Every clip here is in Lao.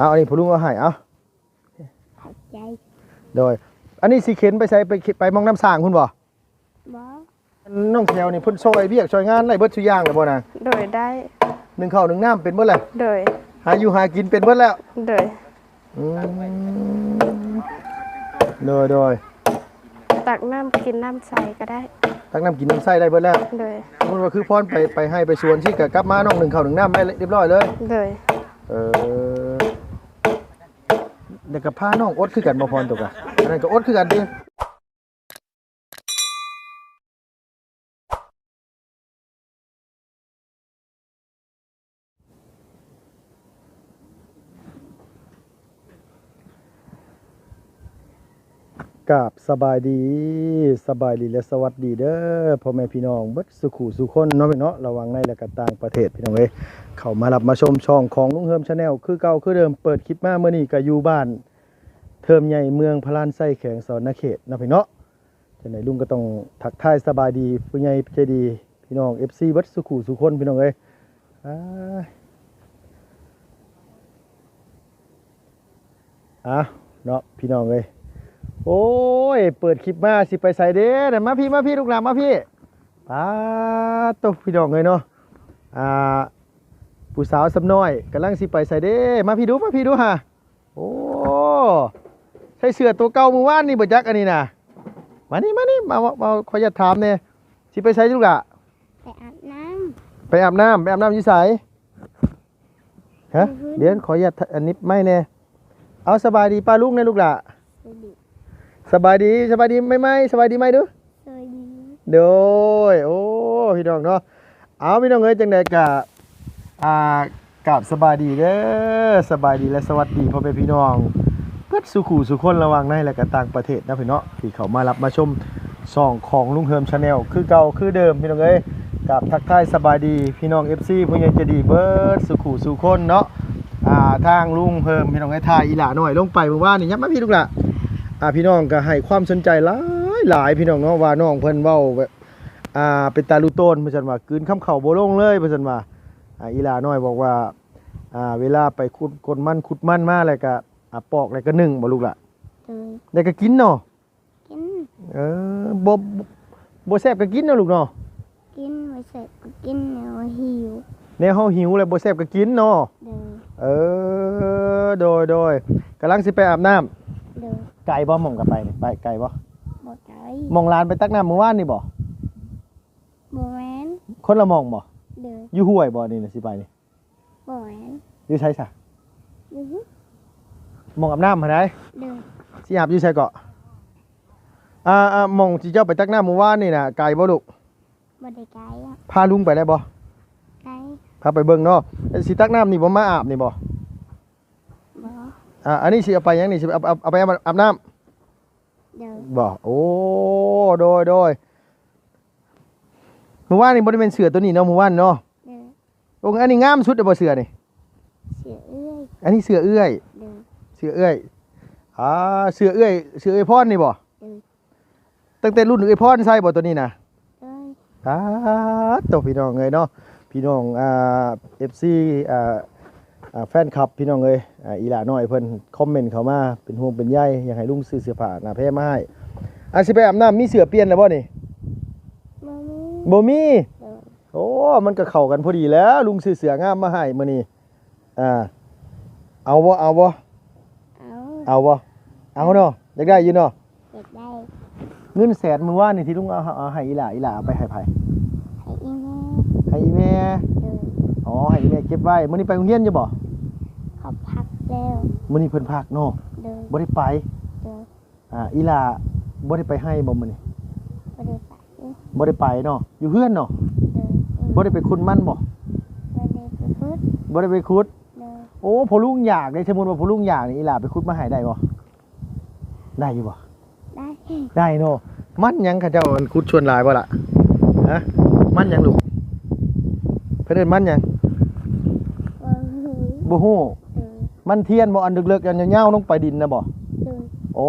ເອົາ ອັນນີ້ພໍ່ລຸງເອົາໃຫ້ ເອົາ. ຂອບໃຈ. ໂດຍ ອັນນີ້ຊິເຂັນໄປໃສ? ໄປ ໄປໝ່ອງນ້ຳສ້າງພຸ້ນບໍ່? ບໍ່. ນ້ອງແຖວນີ້ເພິ່ນຊ່ອຍວຽກຊ່ອຍງານໄດ້ເບິດສູ່ຢ່າງແລ້ວບໍ່ນາງ? ໂດຍ ໄດ້. ໜຶ້ງເຂົ້າໜຶ້ງນ້ຳເປັນເບິດແລ້ວ? ໂດຍ. ຫາຢູ່ຫາກິນເປັນເບິດແລ້ວ? ໂດຍ. ອືມ ໂດຍ ໂດຍ. ຕັກນ້ຳກິນນ້ຳໃຊ້ກໍໄດ້. ຕັກນ້ຳກິນນ້ຳໃຊ້ໄດ້ເບິດແລ້ວ? ໂດຍ. ສົມມຸດວ່າຄືພອນໄປ ໄປໄຮ່ໄປສວນຊີ້ ກໍກັບມານ້ອງໜຶ້ງເຂົ້າໜຶ້ງນ້ຳໄດ້ລຽບຮ້ອຍເລີຍ? ໂດຍ. ເອີ ແລ້ວກໍພານ້ອງອົດຄືກັນບໍ່ພອນໂຕກະ? ອັນນັ້ນກໍອົດຄືກັນຕິ? ກາບສະບາຍດີ ສະບາຍດີ ແລະ ສະຫວັດດີເດີ ພໍ່ແມ່ພີ່ນ້ອງເບິດສູ່ຄູ່ສູ່ຄົນເນາະ ເນາະ ລະຫວ່າງໃນ ແລະ ກະຕ່າງປະເທດ ພີ່ນ້ອງເອີຍ. ເຂົ້າມາຮັບມາຊົມຊ່ອງຂອງລຸງເຮີມ Channel ຄືເກົ່າຄືເດີມ. ເປີດຄລິບມາມື້ນີ້ກະຢູ່ບ້ານເທີມໃຫຍ່ ເມືອງພະລານໄຊ ແຂວງສະຫວັນນະເຂດເນາະ ພີ່ນ້ອງເນາະ. ຈັ່ງໃດລຸງກໍຕ້ອງທັກທາຍສະບາຍດີຜູ້ໃຫຍ່ໃຈດີ ພີ່ນ້ອງ ເອັຟຊີ ເບິດສູ່ຄູ່ສູ່ຄົນ ພີ່ນ້ອງເອີຍ. ອາ ເອົາເນາະ ພີ່ນ້ອງເອີຍ. ໂອ້ຍ ເປີດຄລິບມາຊິໄປໃສເດ້? ມາພີ້ ມາພີ້ ລູກຫຼານ ມາພີ້. ປາດໂທ້ ພີ່ນ້ອງເອີຍເນາະ ອ່າ ຜູ້ສາວສ່ຳນ້ອຍກຳລັງຊິໄປໃສເດ້? ມາພີ້ດູ ມາພີ້ດູຫາ. ໂອ້ ໃສ່ເສື້ອໂຕເກົ່າມື້ວານນີ້ບໍ່ຈັກ ອັນນີ້ນະ. ມານີ້ ມານີ້ ມາ ມາ ມາ ຂໍອະນຸຍາດຖາມແດ່ ຊິໄປໃສລູກຫຼ້າ? ໄປອາບນ້ຳ. ໄປອາບນ້ຳ ໄປອາບນ້ຳຢູ່ໃສ? ຮະ? ອືຮຶ ດຽວຂໍອະນຸຍາດ ອັນນີ້ໄມ້ແດ່. ເອົາ ສະບາຍດີປ້າລຸງແດ່ລູກຫຼ້າ. ສະບາຍດີ ສະບາຍດີໃໝ່ໆ ສະບາຍດີໃໝ່ດູ. ສະບາຍດີ. ໂດຍ ໂອ້ ພີ່ນ້ອງເນາະ. ເອົາ ພີ່ນ້ອງເອີຍ ຈັ່ງໃດກະ ອ່າ ກາບສະບາຍດີເດີ ສະບາຍດີ ແລະ ສະຫວັດດີພໍ່ແມ່ພີ່ນ້ອງເບິດສູ່ຄູ່ສູ່ຄົນ ລະຫວ່າງໃນ ແລະ ກະຕ່າງປະເທດເນາະ ພີ່ນ້ອງ ທີ່ເຂົ້າມາຮັບມາຊົມຊ່ອງຂອງລຸງເຮີມ Channel ຄືເກົ່າຄືເດີມ ພີ່ນ້ອງເອີຍ. ກາບທັກທາຍສະບາຍດີພີ່ນ້ອງ ເອັຟຊີ ຜູ້ໃຫຍ່ໃຈດີເບິດສູ່ຄູ່ສູ່ຄົນເນາະ. ອ່າ ທາງລຸງເຮີມ ພີ່ນ້ອງເອີຍ ຖ່າຍອີ່ຫຼ້ານ້ອຍລົງໄປມື້ວານນີ້ ຍັບມາພີ້ລູກຫຼ້າ. ອ່າ ພີ່ນ້ອງກໍໃຫ້ຄວາມສົນໃຈຫຼາຍໆ ພີ່ນ້ອງເນາະ ວ່ານ້ອງເພິ່ນເວົ້າແບບ ອ່າ ເປັນຕາລຸໂຕນ ວ່າຊັ້ນວ່າ ກືນຄຳເຂົ້າບໍ່ລົງເລີຍ ວ່າຊັ້ນວ່າ. ອ່າ ອີ່ຫຼ້ານ້ອຍບອກວ່າ ອ່າ ເວລາໄປຂຸດກົ້ນມັນຂຸດມັນມາ ແລ້ວກໍ ອ່າ ປອກ ແລ້ວກໍໜຶ້ງບໍ່ລູກຫຼ້າ? ໂດຍ. ແລ້ວກໍກິນເນາະ? ກິນ. ເອີ ບໍ່ ບໍ່ແຊບກໍກິນເນາະລູກເນາະ? ກິນ ບໍ່ແຊບກໍກິນ ແນວເຮົາຫິວ ແນວເຮົາຫິວ ແລ້ວບໍ່ແຊບກໍກິນເນາະ? ໂດຍ. ເອີ ໂດຍ ໂດຍ. ກຳລັງຊິໄປອາບນ້ຳ? ໂດຍ. ໄກບໍ່ ໝ່ອງກະໄປນີ້ ໄປໄກບໍ່? ບໍ່ໄກ. ໝ່ອງຫຼານໄປຕັກນ້ຳມື້ວານນີ້ບໍ່? ບໍ່ແມ່ນ. ຄົນລະໝ່ອງບໍ່? ໂດຍ. ຢູ່ຫ້ວຍບໍ່ນີ້ນະ ຊິໄປນີ້? ບໍ່ແມ່ນ. ຢູ່ໃສຊະ? ຢູ່ຫື ໝ່ອງອາບນ້ຳຫັ້ນໃດ? ໂດຍ. ຊິອາບຢູ່ໃສເກາະ? ອ່າ ອ່າ ໝ່ອງທີ່ເຈົ້າໄປຕັກນ້ຳມື້ວານນີ້ນະ ໄກບໍ່ລູກ? ບໍ່ໄດ້ໄກ. ພາລຸງໄປໄດ້ບໍ່? ໄດ້. ພາໄປເບິ່ງເນາະ. ຊິຕັກນ້ຳນີ້ບໍ່ ມາອາບນີ້ບໍ່? ບໍ່. ອ່າ ອັນນີ້ຊິເອົາໄປຫຍັງນີ້? ຊິເອົາ ເອົາ ເອົາໄປອາບ ອາບນ້ຳ? ໂດຍ. ບໍ່? ໂອ້ ໂດຍ ໂດຍ. ມື້ວານນີ້ບໍ່ໄດ້ແມ່ນເສື້ອໂຕນີ້ເນາະ ມື້ວານເນາະ? ໂດຍ. ໂອ້ ອັນນີ້ງາມສຸດແລ້ວບໍ່ເສື້ອນີ້? ເສື້ອເອື້ອຍ. ອັນນີ້ເສື້ອເອື້ອຍ. ໂດຍ. ເສື້ອເອື້ອຍ. ອ່າ ເສື້ອເອື້ອຍ ເສື້ອເອື້ອຍພອນນີ້ບໍ່? ໂດຍ. ຕັ້ງແຕ່ລຸ້ນເອື້ອຍພອນໃສ່ບໍ່ໂຕນີ້ນະ? ໂດຍ. ປາດໂທ້ ພີ່ນ້ອງເອີຍເນາະ ພີ່ນ້ອງ ອ່າ ເອັຟຊີ ອ່າ ອ່າ ແຟນຄລັບ ພີ່ນ້ອງເອີຍ. ອ່າ ອີ່ຫຼ້ານ້ອຍເພິ່ນຄອມເມັນເຂົ້າມາເປັນຫ່ວງເປັນໃຍ ຢາກໃຫ້ລຸງຊື້ເສື້ອຜ້າໜ້າແພມາໃຫ້. ອ່າ ຊິໄປອາບນ້ຳ ມີເສື້ອປ່ຽນແລ້ວບໍ່ນີ້? ບໍ່ມີ. ບໍ່ມີ? ໂດຍ. ໂອ້ ມັນກໍເຂົ້າກັນພໍດີແລ້ວ ລຸງຊື້ເສື້ອງາມມາໃຫ້ມື້ນີ້. ອ່າ ເອົາບໍ່? ເອົາບໍ່? ເອົາ. ເອົາບໍ່? ເອົາເນາະ ຢາກໄດ້ຢູ່ເນາະ? ຢາກໄດ້. ເງິນແສນມື້ວານນີ້ທີ່ລຸງເອົາ ເອົາໃຫ້ອີ່ຫຼ້າ ອີ່ຫຼ້າເອົາໄປໃຫ້ໃຜ? ໃຫ້ອີ່ແມ່. ໃຫ້ອີ່ແມ່? ໂດຍ. ອໍ ໃຫ້ອີ່ແມ່ເກັບໄວ້. ມື້ນີ້ໄປໂຮງຮຽນຢູ່ບໍ່? ເຂົາພັກແລ້ວ. ມື້ນີ້ເພິ່ນພັກເນາະ? ໂດຍ. ບໍ່ໄດ້ໄປ? ໂດຍ. ອ່າ ອີ່ຫຼ້າບໍ່ໄດ້ໄປໄຮ່ບໍ່ມື້ນີ້? ບໍ່ໄດ້ໄປ. ບໍ່ໄດ້ໄປເນາະ ຢູ່ເຮືອນເນາະ? ໂດຍ. ບໍ່ໄດ້ໄປຂຸດມັນບໍ່? ບໍ່ໄດ້ໄປຂຸດ. ບໍ່ໄດ້ໄປຂຸດ? ໂດຍ. ໂອ້ ພໍ່ລຸງຢາກເດ້ ສົມມຸດວ່າພໍ່ລຸງຢາກນີ້ ອີ່ຫຼ້າໄປຂຸດມາໃຫ້ໄດ້ບໍ່? ໄດ້ຢູ່ບໍ່? ໄດ້. ໄດ້ເນາະ. ມັນຫຍັງເຂົາເຈົ້າ ອັນ ຂຸດສ່ວນຫຼາຍບໍ່ລະ? ຮະ? ມັນຫຍັງລູກ? ເພິ່ນເອີ້ນມັນຫຍັງ? ບໍ່ຮູ້. ບໍ່ຮູ້? ໂດຍ. ມັນທຽນບໍ່ ອັນເລິກໆ ອັນຍາວໆລົງໄປດິນນະບໍ່? ໂດຍ. ໂອ້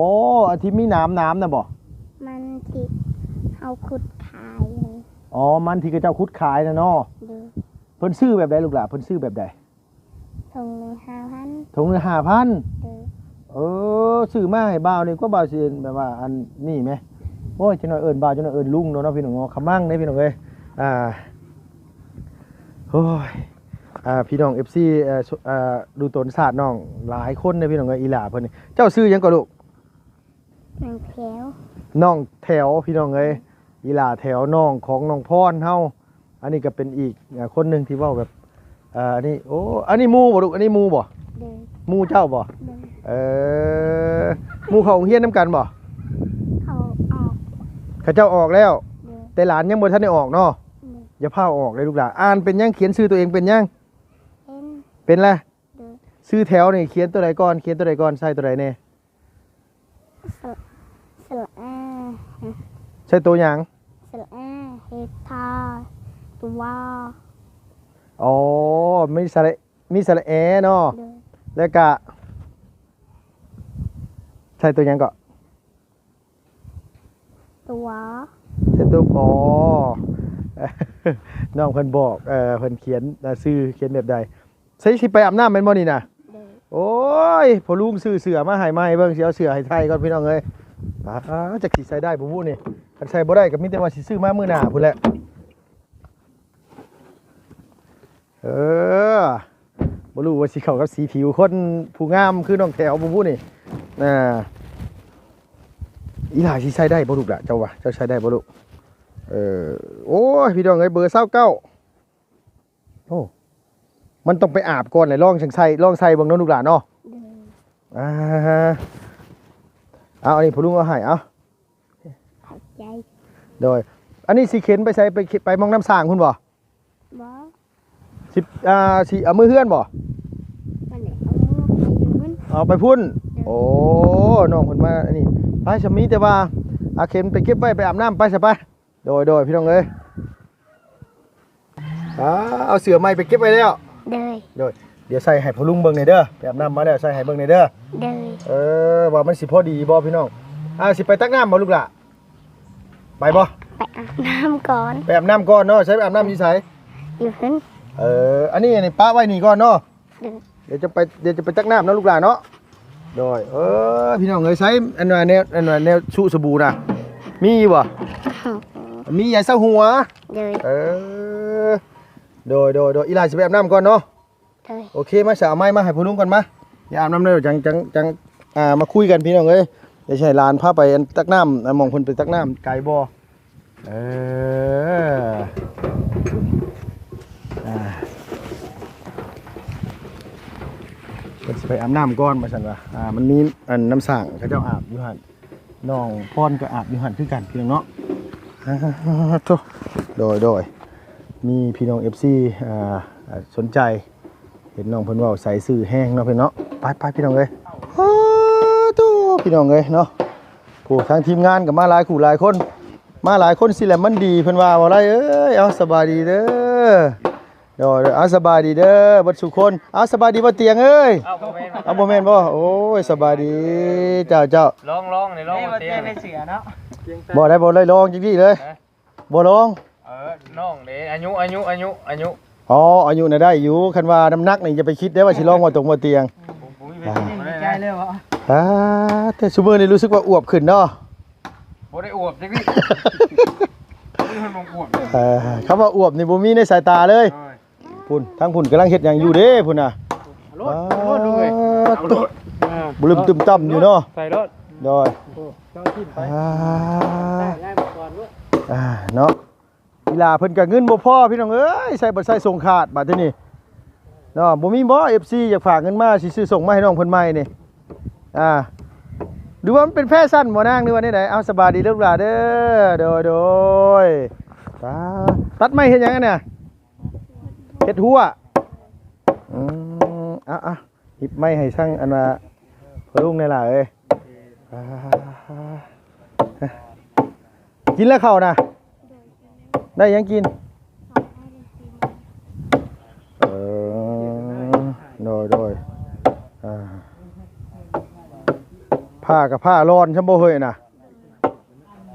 ອັນທີ່ມີໜາມໆນະບໍ່? ມັນທີ່ເຮົາຂຸດຂາຍ. ອໍ ມັນທີ່ເຂົາເຈົ້າຂຸດຂາຍນະເນາະ? ໂດຍ. ເພິ່ນຊື້ແບບໃດລູກຫຼ້າ? ເພິ່ນຊື້ແບບໃດ? ຖົງໜຶ່ງຫ້າພັນ. ຖົງໜຶ່ງຫ້າພັນ. ໂດຍ. ເອີ ຊື້ມາໃຫ້ບ່າວນີ້ ກວ່າບ່າວຊິແບບວ່າອັນນີ້ແໝ ໂອ້ຍ ຈັກໜ້ອຍເອີ້ນບ່າວ ຈັກໜ້ອຍເອີ້ນລຸງເນາະ ເນາະ ພີ່ນ້ອງເນາະ ຂະມັງເດ້ພີ່ນ້ອງເອີຍ. ອ່າ ໂອ້ຍ ອ່າ ພີ່ນ້ອງເອັຟຊີ ເອີ ເອີ ດູຕົນຊາດນ້ອງຫຼາຍຄົນເດ້ພີ່ນ້ອງເອີຍ. ອີຫຼ້າເພິ່ນນີ້ ເຈົ້າຊື່ຫຍັງກໍລູກ? ນ້ອງແຖວ. ນ້ອງແຖວ ພີ່ນ້ອງເອີຍ ອີຫຼ້າແຖວ ນ້ອງຂອງນ້ອງພອນເຮົາ. ອັນນີ້ກໍເປັນອີກ ອ່າ ຄົນໜຶ່ງທີ່ເວົ້າແບບ ອ່າ ອັນນີ້ ໂອ້ ອັນນີ້ໝູ່ບໍ່ລູກ? ອັນນີ້ໝູ່ບໍ່? ໂດຍ. ໝູ່ເຈົ້າບໍ່? ໂດຍ. ເອີ ໝູ່ເຂົ້າໂຮງຮຽນນຳກັນບໍ່? ເຂົາອອກ. ເຂົາເຈົ້າອອກແລ້ວ. ໂດຍ. ແຕ່ຫຼານຍັງບໍ່ທັນໄດ້ອອກເນາະ. ໂດຍ. ຢ່າພາວອອກເດ້ລູກຫຼ້າ. ອ່ານເປັນຫຍັງ? ຂຽນຊື່ຕົວເອງເປັນຫຍັງ? ເປັນ. ເປັນແລ້ວ? ໂດຍ. ຊື່ແຖວນີ້ຂຽນຕົວໃດກ່ອນ? ຂຽນຕົວໃດກ່ອນ? ໃສ່ຕົວໃດແດ່? ສະ ສະຫຼະແອ. ໃສ່ໂຕຫຍັງ? ສະຫຼະແອ ເຮັດທາ ຕົວ ອໍ ມີສະຫຼະ ມີສະຫຼະແອເນາະ. ໂດຍ. ແລ້ວກະໃສ່ໂຕຫຍັງເກາະ? ຕົວ ໃສ່ຕົວ ອໍ ນ້ອງເພິ່ນບອກ ເອີ ເພິ່ນຂຽນ ເອີ ຊື່ຂຽນແບບໃດ. ໃສ່ ຊິໄປອາບນ້ຳແມ່ນບໍ່ນີ້ນະ? ໂດຍ. ໂອ້ຍ ພໍ່ລຸງຊື້ເສື້ອມາໃຫ້ໃໝ່ເບິ່ງ ຊິເອົາເສື້ອໃຫ້ໄທກ່ອນພີ່ນ້ອງເອີຍ. ປາ ຈັກຊິໃສ່ໄດ້ບໍ່ບຸນີ້? ຄັນໃສ່ບໍ່ໄດ້ກໍມີແຕ່ວ່າຊິຊື້ມາມື້ໜ້າພຸ້ນແຫຼະ. ເອີ ບໍ່ຮູ້ວ່າຊິເຂົ້າກັບສີຜິວຄົນຜູ້ງາມຄືນ້ອງແຖວບໍ່ບຸນີ້. ອ່າ ອີຫຼ້າຊິໃສ່ໄດ້ບໍ່ລູກລະ? ເຈົ້າວ່າເຈົ້າໃສ່ໄດ້ບໍ່ລູກ? ເອີ ໂອ້ຍ ພີ່ນ້ອງເອີຍ ເບີຊາວເກົ້າ. ໂອ້ ມັນຕ້ອງໄປອາບກ່ອນແຫຼະ ລອງຈັ່ງໃສ່ ລອງໃສ່ເບິ່ງເນາະລູກຫຼານເນາະ. ໂດຍ. ອ່າ ເອົາ ອັນນີ້ພໍ່ລຸງເອົາໃຫ້ ເອົາ. ຂອບໃຈ. ໂດຍ. ອັນນີ້ຊິເຂັນໄປໃສ? ໄປ ໄປໝ່ອງນ້ຳສ້າງພຸ້ນບໍ່? ບໍ່. ຊິ ອ່າ ຊິເອົາມືເຮືອນບໍ່? ບໍ່ໄດ້ເອົາ ໄປຢູ່ພຸ້ນ. ເອົາໄປພຸ້ນ. ໂດຍ. ໂອ້ ນ້ອງເພິ່ນມາອັນນີ້ ໄປ ສະມີແຕ່ວ່າ ອ່າ ເຂັນໄປເກັບໄວ້ ໄປອາບນ້ຳ ໄປຊະ ໄປ. ໂດຍ ໂດຍ ພີ່ນ້ອງເອີຍ. ອ່າ ເອົາເສື້ອໃໝ່ໄປເກັບໄວ້ແລ້ວ. ໂດຍ. ໂດຍ. ດຽວໃສ່ໃຫ້ພໍ່ລຸງເບິ່ງແດ່ເດີ ໄປອາບນ້ຳມາແລ້ວໃສ່ໃຫ້ເບິ່ງແດ່ເດີ. ໂດຍ. ເອີ ວ່າມັນຊິພໍດີບໍ່ພີ່ນ້ອງ. ອ່າ ຊິໄປຕັກນ້ຳບໍ່ລູກຫຼ້າ? ໄປບໍ່? ໄປອາບນ້ຳກ່ອນ. ໄປອາບນ້ຳກ່ອນເນາະ. ໃສ ໄປອາບນ້ຳຢູ່ໃສ? ຢູ່ເຮືອນ. ເອີ ອັນນີ້ ອັນນີ້ປະໄວ້ນີ້ກ່ອນເນາະ. ໂດຍ. ດຽວຈະໄປ ດຽວຈະໄປຕັກນ້ຳເນາະລູກຫຼ້າເນາະ. ໂດຍ. ເອີ ພີ່ນ້ອງເອີຍ ໃສ ອັນວ່າແນວ ອັນວ່າແນວຊຸສະບູນະ ມີຢູ່ບໍ່? ມີ ຢາຊາຫົວ. ໂດຍ. ເອີ ໂດຍ ໂດຍ ໂດຍ. ອີຫຼ້າຊິໄປອາບນ້ຳກ່ອນເນາະ. ໂດຍ. ໂອເຄ ມາ ສາວ ເອົາໄມ້ມາໃຫ້ພໍ່ລຸງກ່ອນ ມາ. ດຽວອາບນ້ຳແລ້ວ ຈັ່ງ ຈັ່ງ ຈັ່ງ ອ່າ ມາຄຸຍກັນ ພີ່ນ້ອງເອີຍ. ດຽວຊິໃຫ້ຫຼານພາໄປອັນຕັກນ້ຳ ອັນໝ່ອງເພິ່ນໄປຕັກນ້ຳ ໄກບໍ່? ເອີ ອ່າ ເພິ່ນຊິໄປອາບນ້ຳກ່ອນວ່າຊັ້ນວ່າ. ອ່າ ມັນມີອັນນ້ຳສ້າງເຂົາເຈົ້າອາບຢູ່ຫັ້ນ ນ້ອງພອນກໍອາບຢູ່ຫັ້ນຄືກັນ ພີ່ນ້ອງເນາະ. ອ່າ ໂທ້ ໂດຍ ໂດຍ. ມີພີ່ນ້ອງເອັຟຊີ ອ່າ ສົນໃຈ ເຫັນນ້ອງເພິ່ນເວົ້າໃສ່ຊື່ແຮງເນາະ ພີ່ນ້ອງເນາະ. ໄປໆ ພີ່ນ້ອງເອີຍ. ໂອ້ ໂທ້ ພີ່ນ້ອງເອີຍເນາະ. ໂອ້ ທາງທີມງານກໍມາຫຼາຍຄູ່ຫຼາຍຄົນ ມາຫຼາຍຄົນຊີ້ແຫຼະມັນດີ ເພິ່ນວ່າບໍ່ໄດ້ເອີຍ. ເອົາ ສະບາຍດີເດີ. ໂດຍ ໂດຍ. ເອົາ ສະບາຍດີເດີເບິດສູ່ຄົນ. ເອົາ ສະບາຍດີບໍ່ຕຽງເອີຍ. ເອົາ ບໍ່ແມ່ນ ເອົາ ບໍ່ແມ່ນບໍ່? ໂອ້ຍ ສະບາຍດີ. ເຈົ້າ ເຈົ້າ ລອງ ລອງນີ້ ລອງບໍ່ຕຽງ ໄດ້ເສືອເນາະ. ບໍ່ໄດ້ ບໍ່ໄດ້ລອງຈັກດີ້ເລີຍ. ບໍ່ລອງ. ເອີ ນ້ອງເດ້ ອາຍຸ ອາຍຸ ອາຍຸ ອາຍຸ ອໍ ອາຍຸນະໄດ້ຢູ່ ຄັນວ່ານ້ຳໜັກນີ້ຢ່າໄປຄິດເດ້ວ່າຊິລອງບໍ່ຕົງບໍ່ຕຽງ. ບໍ່ ບໍ່ມີໃຜ ອ່າ ດີໃຈເລີຍບໍ່? ອ່າ ແຕ່ຊຸມື້ນີ້ຮູ້ສຶກວ່າອວບຂຶ້ນເນາະ. ບໍ່ໄດ້ອວບຈັກນິດ ບໍ່ມີຄົນມອງອວບເລີຍ. ເອີ ຄຳວ່າອວບນີ້ບໍ່ມີໃນສາຍຕາເລີຍ. ໂດຍ. ພຸ້ນ ທາງພຸ້ນກຳລັງເຮັດຫຍັງຢູ່ເດ້ພຸ້ນນະ. ໂລດ ອ່າ ໂລດ ລຸງເອີຍ ເອົາໂລດ. ອ່າ ບລຶມຕຶມຕ່ຳຢູ່ເນາະ. ໃສ່ໂລດ. ໂດຍ. ໂອ້ ເຈົ້າຖິ້ມໄປ ອ່າ ໄດ້ ໄດ້ມາກ່ອນໂລດ. ອ່າ ເນາະ ອີຫຼ້າເພິ່ນກໍເງິນບໍ່ພໍ ພີ່ນ້ອງເອີຍ ໃຊ້ບໍ່ໃຊ້ສົ່ງຂາດບາດທີນີ້ເນາະ. ບໍ່ມີບໍ່ ເອັຟຊີ ຢາກຝາກເງິນມາ ຊິຊື້ສົ່ງມາໃຫ້ນ້ອງເພິ່ນໃໝ່ນີ້? ອ່າ ຫຼືວ່າມັນເປັນແຟຊັ່ນບໍ່ນາງ ຫຼືວ່າແນວໃດ? ເອົາ ສະບາຍດີເດີລູກຫຼ້າເດີ. ໂດຍ ໂດຍ. ຕາ ຕັດໄມ້ເຮັດຫຍັງອັນນີ້? ເຮັດຮົ້ວ. ອືມ ເອົາໆ ຫຍິບໄມ້ໃຫ້ຊ່າງອັນວ່າພໍ່ລຸງແດ່ຫຼ້າເອີຍ. ອ່າ ກິນແລ້ວເຂົ້ານະ? ໄດ້ຫຍັງກິນ? ເອີ ໂດຍ ໂດຍ. ອ່າ ຜ້າກໍຜ້າລອນຊ່ຳບໍ່ເຮີ້ຍນະ?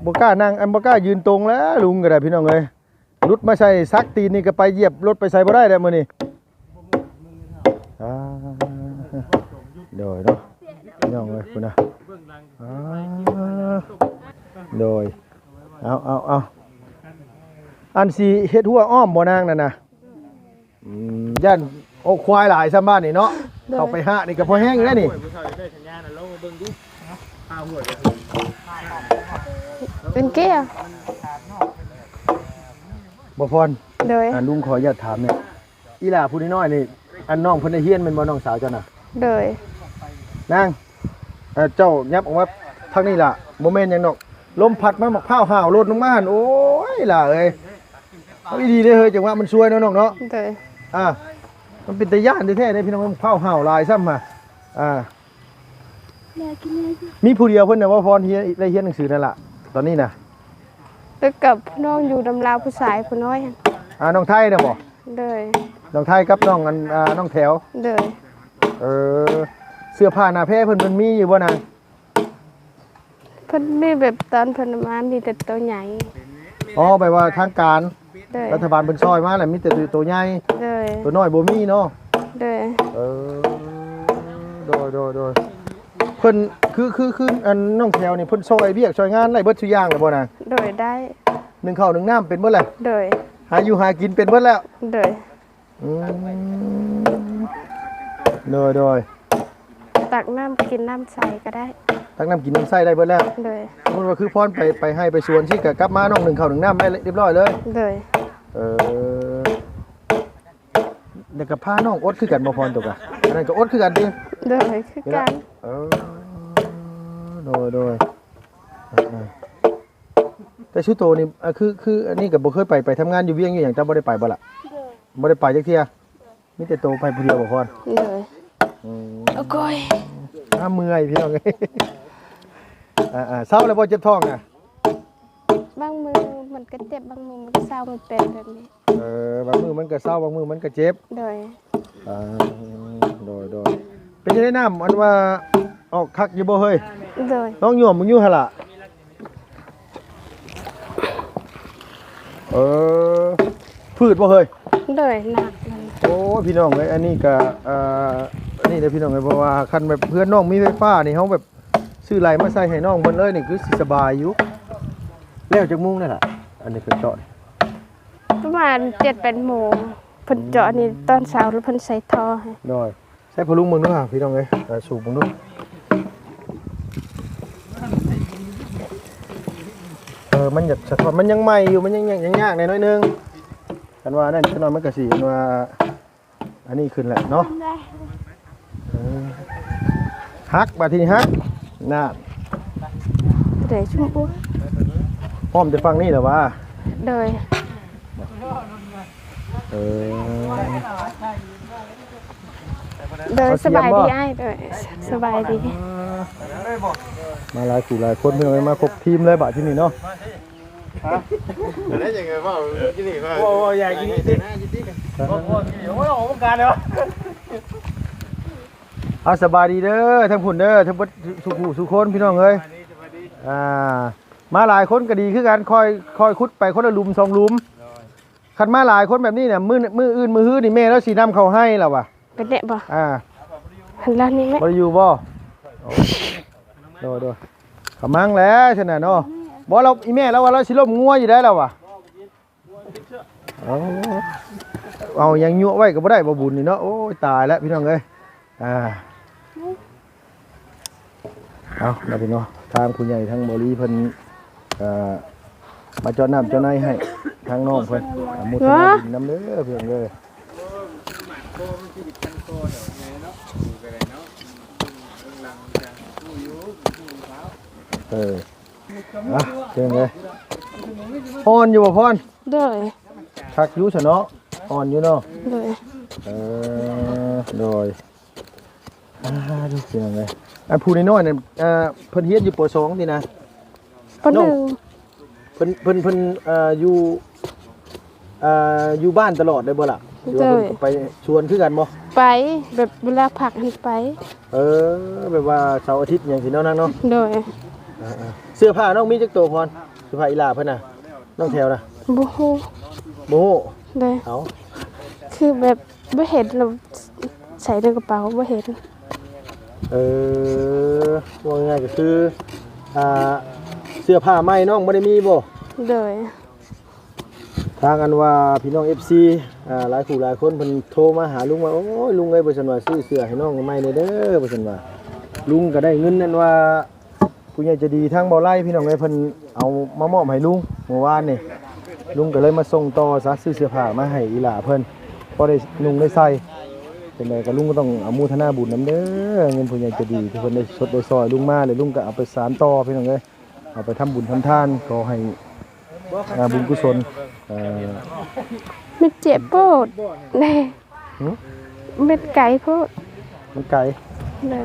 ບໍ່ກ້ານັ່ງ ອັນ ບໍ່ກ້າຢືນຕົງແລ້ວ ລຸງກໍໄດ້ ພີ່ນ້ອງເອີຍ. ຫຼຸດມາໃສ່ຊັກຕີນນີ້ກໍໄປຢຽບລົດໄປໃສບໍ່ໄດ້ແລ້ວມື້ນີ້. ອ່າ ໂດຍເນາະ ພີ່ນ້ອງເອີຍ ພຸ້ນນະ ອ່າ ໂດຍ ເອົາ ເອົາ ເອົາ ອັນຊິເຮັດຮົ້ວອ້ອມບໍ່ນາງນັ້ນນະ? ອືມ ຢ້ານ ໂອ້ ຄວາຍຫຼາຍຊ້ຳບ້ານນີ້ເນາະ ໂດຍ ເຂົ້າໄປຫານີ້ກໍພໍແຮງຢູ່ແລ້ວນີ້ ເປັນເກຍ ບໍ່ພອນ ໂດຍ ອ່າ ລຸງຂໍອະນຸຍາດຖາມແດ່ ອີຫຼ້າຜູ້ນ້ອຍໆນີ້ ອັນນ້ອງເພິ່ນໄດ້ຮຽນແມ່ນບໍ່ ນ້ອງສາວເຈົ້ານະ? ໂດຍ ນາງ ເອີ ເຈົ້າຫຍັບອອກມາທາງນີ້ລະ ບໍ່ແມ່ນຫຍັງດອກ ລົມພັດມາ ໝາກພ້າວຫ້າວຫຼົ່ນລົງມາຫັ້ນ ໂອ້ຍ ຫຼ້າເອີຍ ເອົາອີ່ຫຼີເດ້ເຮີຍ ຈັງຫວະມັນຊວຍເນາະນ້ອງເນາະ ໂດຍ ອ່າ ມັນເປັນຕາຢ້ານແທ້ໆເດ້ພີ່ນ້ອງ ໝາກພ້າວຫ້າວຫຼາຍຊ້ຳຫາ ອ່າ ມີຜູ້ດຽວເພິ່ນນະບໍ່ພອນ ຮຽນ ໄດ້ຮຽນໜັງສືນັ້ນລະ ຕອນນີ້ນະ ແລ້ວກັບນ້ອງຢູ່ນຳລາວຜູ້ຊາຍຜູ້ນ້ອຍ ອ່າ ນ້ອງໄທນະບໍ່? ໂດຍ ນ້ອງໄທກັບນ້ອງອັນ ອ່າ ນ້ອງແຖວ ໂດຍ ເອີ ເສື້ອຜ້າໜ້າແພເພິ່ນ ເພິ່ນມີຢູ່ບໍ່ນາງ? ເພິ່ນມີແບບຕອນເພິ່ນມາມີແຕ່ໂຕໃຫຍ່ ອໍ ແບບວ່າທາງການ ໂດຍ ລັດຖະບານເພິ່ນຊ່ອຍມາແຫຼະ ມີແຕ່ໂຕໃຫຍ່ ໂດຍ ໂຕນ້ອຍບໍ່ມີເນາະ ໂດຍ ເອີ ໂດຍ ໂດຍ ໂດຍ ເພິ່ນ ຄື ຄື ຄື ອັນ ນ້ອງແຖວນີ້ ເພິ່ນຊ່ອຍວຽກຊ່ອຍງານໄດ້ເບິດສູ່ຢ່າງແລ້ວບໍ່ນາງ? ໂດຍ ໄດ້ ໜຶ້ງເຂົ້າໜຶ້ງນ້ຳເປັນເບິດແລ້ວ ໂດຍ ຫາຢູ່ຫາກິນເປັນເບິດແລ້ວ ໂດຍ ອືມ ໂດຍ ໂດຍ ຕັກນ້ຳກິນນ້ຳໃຊ້ກໍໄດ້ ຕັກນ້ຳກິນນ້ຳໃຊ້ໄດ້ເບິດແລ້ວ ໂດຍ ສົມມຸດວ່າຄືພອນໄປ ໄປໄຮ່ໄປສວນຊີ້ ກໍກັບມານ້ອງໜຶ້ງເຂົ້າໜຶ້ງນ້ຳໄດ້ລຽບຮ້ອຍເລີຍ ໂດຍ ເອີ ແລ້ວກໍພານ້ອງອົດຄືກັນບໍ່ພອນໂຕກະ? ອັນນັ້ນກໍອົດຄືກັນຕິ? ໂດຍ ຄືກັນ ເອີ ໂດຍ ໂດຍ ເອີ ເອີ ແຕ່ຊຸໂຕນີ້ ອ່າ ຄື ຄືອັນນີ້ກໍບໍ່ເຄີຍໄປ ໄປທຳງານຢູ່ວຽງຢູ່ຫຍັງ ເຈົ້າບໍ່ໄດ້ໄປບໍ່ລະ? ໂດຍ ບໍ່ໄດ້ໄປຈັກເທື່ອ ມີແຕ່ໂຕໄປຜູ້ດຽວບໍ່ພອນ? ໂດຍ ອືມ ໂອ້ໂກຍ ອ່າ ເມື່ອຍພີ່ນ້ອງເອີຍ ອ່າໆ ເຊົາແລ້ວບໍ່ເຈັບທ້ອງນະ? ບາງມື້ມັນກໍເຈັບ ບາງມື້ມັນກໍເຊົາ ມັນເປັນແບບນີ້ ເອີ ບາງມື້ມັນກໍເຊົາ ບາງມື້ມັນກໍເຈັບ ໂດຍ ອ່າ ໂດຍ ໂດຍ ເປັນຈັ່ງໃດນ້ຳ ອັນວ່າອອກຄັກຢູ່ບໍ່ເຮີ້ຍ? ໂດຍ ລອງຫຍວມເບິ່ງຢູ່ຫັ້ນລະ ເອີ ຝືດບໍ່ເຮີ້ຍ? ໂດຍ ໜັກ ໂອ້ຍ ພີ່ນ້ອງເອີຍ ອັນນີ້ກໍ ອ່າ ນີ້ເດ້ພີ່ນ້ອງເອີຍ ເພາະວ່າຄັນແບບເຮືອນນ້ອງມີໄຟຟ້ານີ້ ເຮົາແບບ ຊື້ໄຫຼມາໃສ່ໃຫ້ນ້ອງເພິ່ນເລີຍນີ້ ຄືຊິສະບາຍຢູ່ ແລ້ວຈັກໂມງແລ້ວລະ ອັນນີ້ເພິ່ນເຈາະ ປະມານເຈັດແປດໂມງ ເພິ່ນເຈາະນີ້ ອືມ ຕອນເຊົ້າ ແລ້ວເພິ່ນໃສ່ທໍ່ໃຫ້ ໂດຍ ໃສ່ພໍ່ລຸງເບິ່ງດູຫາ ພີ່ນ້ອງເອີຍ ເອີ ສູບເບິ່ງດູ ເອີ ມັນຢາກສະທ້ອນ ມັນຍັງໃໝ່ຢູ່ ມັນຍັງ ຍັງ ຍັງຍາກແດ່ໜ້ອຍໜຶ່ງ ຄັນວ່ານັ້ນ ຈັກໜ້ອຍມັນກໍຊິ ອັນວ່າ ອັນນີ້ຂຶ້ນແຫຼະເນາະ ເອີ ຫັກ ບາດທີນີ້ຫັກ ນັ້ນ ເດ້ ຊຸມປູ ອ້ອມແຕ່ຝັ່ງນີ້ແຫຼະຫວາ? ໂດຍ ເອີ ໂດຍ ເອົາ ສະບາຍດີ ສຽມບໍ່? ອ້າຍ ໂດຍ ສະບາຍດີ ມາຫຼາຍຄູ່ຫຼາຍຄົນ ພີ່ນ້ອງເອີຍ ມາຄົບທີມເລີຍບາດທີນີ້ເນາະ. ຮະ? ອັນນັ້ນຍັງໄງເວົ້າກິນນີ້ວ່າ ໂອ້ ຢາກກິນນີ້ຕິ ບໍ່ ບໍ່ກິນນີ້ ໂອ້ຍ ອອກວງການແລ້ວ ເອົາ ສະບາຍດີເດີ ທັງພຸ້ນເດີ ທັງເບິດສູ່ຜູ້ສູ່ຄົນ ພີ່ນ້ອງເອີຍ ອ່າ ມາຫຼາຍຄົນກໍດີຄືກັນ ຄ່ອຍ ຄ່ອຍຂຸດໄປຄົນລະຫຼຸມສອງຫຼຸມ ຄັນມາຫຼາຍຄົນແບບນີ້ນະ ມື້ ມື້ອື່ນມື້ຮືນີ້ແມ່ລາວຊິນຳເຂົ້າໄຮ່ລາວວ່າ ເປັນແດ່ບໍ່? ອ່າ ຫັ້ນລະນີ້ແມ່ ບໍ່ໄດ້ຢູ່ບໍ່? ໂອ້ ໂດຍ ໂດຍ ກຳລັງແຫຼະຊັ້ນນະເນາະ ບໍ່ລາວ ອີແມ່ລາວວ່າລາວຊິລົ້ມງົວຢູ່ໄດ໋ລາວວ່າ ເອົາ ເອົາຫຍັງຍົວະໄວ້ກໍບໍ່ໄດ້ບໍ່ບຸນນີ້ເນາະ ໂອ້ຍ ຕາຍແລ້ວພີ່ນ້ອງເອີຍ ອ່າ ເອົາລະພີ່ນ້ອງ ທາງຜູ້ໃຫຍ່ທາງບໍ່ລີເພິ່ນ ເອີ ມາເຈາະນ້ຳເຈາະໃນໃຫ້ທາງນ້ອງເພິ່ນ ອະນຸໂມທະນາບຸນນຳເດີເພື່ອນເດີ ເອີ ອ່ະ ເຊີນເດີ ອ່ອນຢູ່ບໍ່ພອນ? ໂດຍ ຄັກຢູ່ຊະເນາະ ອ່ອນຢູ່ເນາະ ໂດຍ ເອີ ໂດຍ ອ່າ ເປັນຫຍັງເລີຍ ອັນຜູ້ນ້ອຍໆນັ້ນ ອ່າ ເພິ່ນຮຽນຢູ່ ປໍສອງ ຕິນະ? ປໍໜຶ່ງ ເພິ່ນ ເພິ່ນ ເພິ່ນ ເອີ ຢູ່ ເອີ ຢູ່ບ້ານຕະຫຼອດເລີຍບໍ່ລະ? ຫຼືວ່າ ໂດຍ ເພິ່ນໄປສວນຄືກັນບໍ່? ໄປ ແບບເວລາພັກຫັ້ນໄປ ເອີ ແບບວ່າເສົາອາທິດຫຍັງຊີ້ເນາະນາງເນາະ ໂດຍ ອ່າໆ ເສື້ອຜ້ານ້ອງມີຈັກໂຕພອນ? ເສື້ອຜ້າອີ່ຫຼ້າເພິ່ນນະ ນ້ອງແຖວນະ ບໍ່ຮູ້ ບໍ່ຮູ້ ໂດຍ ເອົາ ຄືແບບ ບໍ່ເຫັນ ໃສ່ໃນກະເປົາບໍ່ເຫັນ ເອີ ເວົ້າງ່າຍໆກໍຄື ອ່າ ເສື້ອຜ້າໃໝ່ນ້ອງບໍ່ໄດ້ມີບໍ່? ໂດຍ. ທາງອັນວ່າພີ່ນ້ອງເອັຟຊີ ອ່າ ຫຼາຍຜູ້ຫຼາຍຄົນເພິ່ນໂທມາຫາລຸງວ່າ ໂອ້ຍ ລຸງເອີຍ ວ່າຊັ້ນວ່າ ຊື້ເສື້ອໃຫ້ນ້ອງໃໝ່ແດ່ເດີ ວ່າຊັ້ນວ່າ ລຸງກໍໄດ້ເງິນນັ້ນວ່າ ຜູ້ໃຫຍ່ໃຈດີທາງບໍ່ໄລ່ ພີ່ນ້ອງເອີຍ ເພິ່ນເອົາມາມອບໃຫ້ລຸງເມື່ອວານນີ້ ລຸງກໍເລີຍມາສົ່ງຕໍ່ຊະ ຊື້ເສື້ອຜ້າມາໃຫ້ອີ່ຫຼ້າເພິ່ນ ພໍໄດ້ນຸ່ງໄດ້ໃສ່. ຈັ່ງໃດກໍລຸງກໍຕ້ອງອະໂມທະນາບຸນນຳເດີ ເງິນຜູ້ໃຫຍ່ໃຈດີທີ່ເພິ່ນໄດ້ຊົດໄດ້ຊ່ອຍລຸງມາ ແລ້ວລຸງກໍເອົາໄປສານຕໍ່ ພີ່ນ້ອງເອີຍ ເອົາໄປທຳບຸນທຳທານ ຂໍໃຫ້ ອ່າ ບຸນກຸສົນ ເອີ ມັນເຈັບໂພດ ຫຶ? ມັນໄກໂພດ ມັນໄກ ໂດຍ.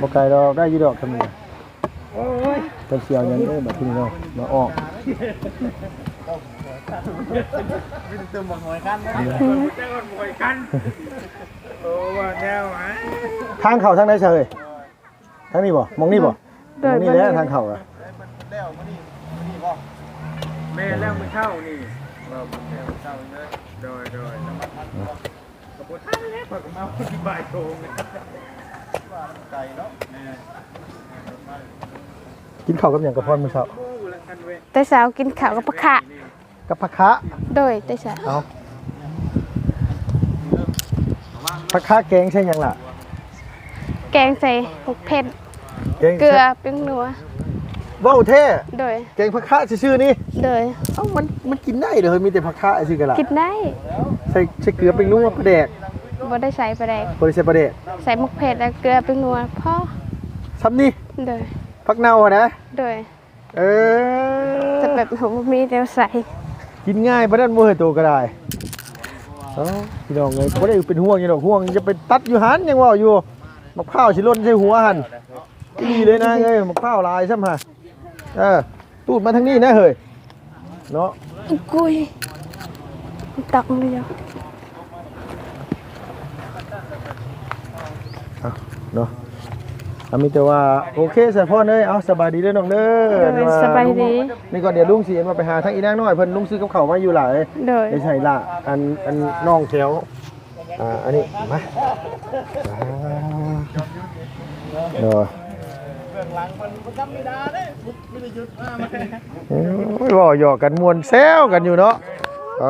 ບໍ່ໄກດອກ ໄດ້ຢູ່ດອກ ຄັນນີ້ ໂອ້ຍ ເພິ່ນຊິເອົາຫຍັງເດີບັດນີ້ເນາະ ມາອອກ ມີແຕ່ຕົ້ນບັກຫອຍຄັນນະ ຫືມ ແຕ່ວ່າບໍ່ຫອຍຄັນ ໂອ້ ວ່າແນວ ທາງເຂົ້າທາງໃດຊະເອີຍ? ທາງນີ້ບໍ່? ໝ່ອງນີ້ບໍ່? ໂດຍ ໝ່ອງນີ້ແຫຼະ ທາງເຂົ້າອະ ແມ່ນແລ້ວ ມື້ເຊົ້ານີ້ ເວົ້າແລ້ວມື້ເຊົ້າເລີຍ ໂດຍ ໂດຍ ກໍບໍ່ທັນແລ້ວ ຂ້ອຍກໍມາບ່າຍໂມງ ວ່າໄກເນາະ ແມ່ນ. ກິນເຂົ້າກັບຫຍັງກະພອນມື້ເຊົ້າ? ແຕ່ເຊົ້າກິນເຂົ້າກັບຜັກຂະ ກັບຜັກຂະ ໂດຍ ແຕ່ເຊົ້າ ເອົາ ຜັກຂະແກງໃສ່ຫຍັງລະ? ແກງໃສ່ໝາກເຜັດ ແກງໃສ່ເກືອ ແປ້ງນົວ ເວົ້າແທ້ ໂດຍ ແກງຜັກຂະຊື່ໆນີ້ ໂດຍ. ເອົ້າ ມັນ ມັນກິນໄດ້ເດີ ມີແຕ່ຜັກຂະຊື່ກໍລະ ກິນໄດ້ ໃສ່ ໃສ່ເກືອ ແປ້ງນົວ ປາແດກ ບໍ່ໄດ້ໃສ່ປາແດກ ບໍ່ໄດ້ໃສ່ປາແດກ ໃສ່ໝາກເຜັດ ແລ້ວເກືອ ແປ້ງນົວ ພໍ ຊ່ຳນີ້ ໂດຍ ຜັກເນົ່າຫັ້ນນະ ໂດຍ. ເອີ ແຕ່ແບບເຮົາບໍ່ມີແນວໃສ່ ກິນງ່າຍປານນັ້ນບໍ່ເຮີ້ຍ ໂຕກໍໄດ້. ເອົ້າ ພີ່ນ້ອງເອີຍ ບໍ່ໄດ້ເປັນຫ່ວງຫຍັງດອກ ຫ່ວງຈະໄປຕັດຢູ່ຫັ້ນ ຍັງເວົ້າຢູ່ ໝາກພ້າວຊິຫຼົ່ນໃສ່ຫົວຫັ້ນ ອີ່ຫຼີເລີຍນາງເອີຍ ໝາກພ້າວຫຼາຍຊ້ຳຫະ ເອີ ຕູດມາທາງນີ້ນະເຮີ້ຍ ເນາະ ກຸ້ຍ ຕັກມາເລີຍ ເອົາເນາະ ເອົາ ມີແຕ່ວ່າ ໂອເຄ ສາຍພອນເອີຍ ເອົາ ສະບາຍດີເດີນ້ອງເດີ ໂດຍ ສະບາຍດີ ນີ້ກໍດຽວລຸງຊິເຫັນວ່າໄປຫາທາງອີນາງນ້ອຍເພິ່ນ ລຸງຊື້ກັບເຂົ້າມາຢູ່ຫຼາຍ ໂດຍ ໄດ້ໃຫ້ລະ ອັນ ອັນນ້ອງແຖວ ອ່າ ອັນນີ້ມາ ອ່າ ໂດຍ ໂອ້ຍ ເວົ້າຫຍອກກັນມ່ວນແຊວກັນຢູ່ເນາະ ເອີ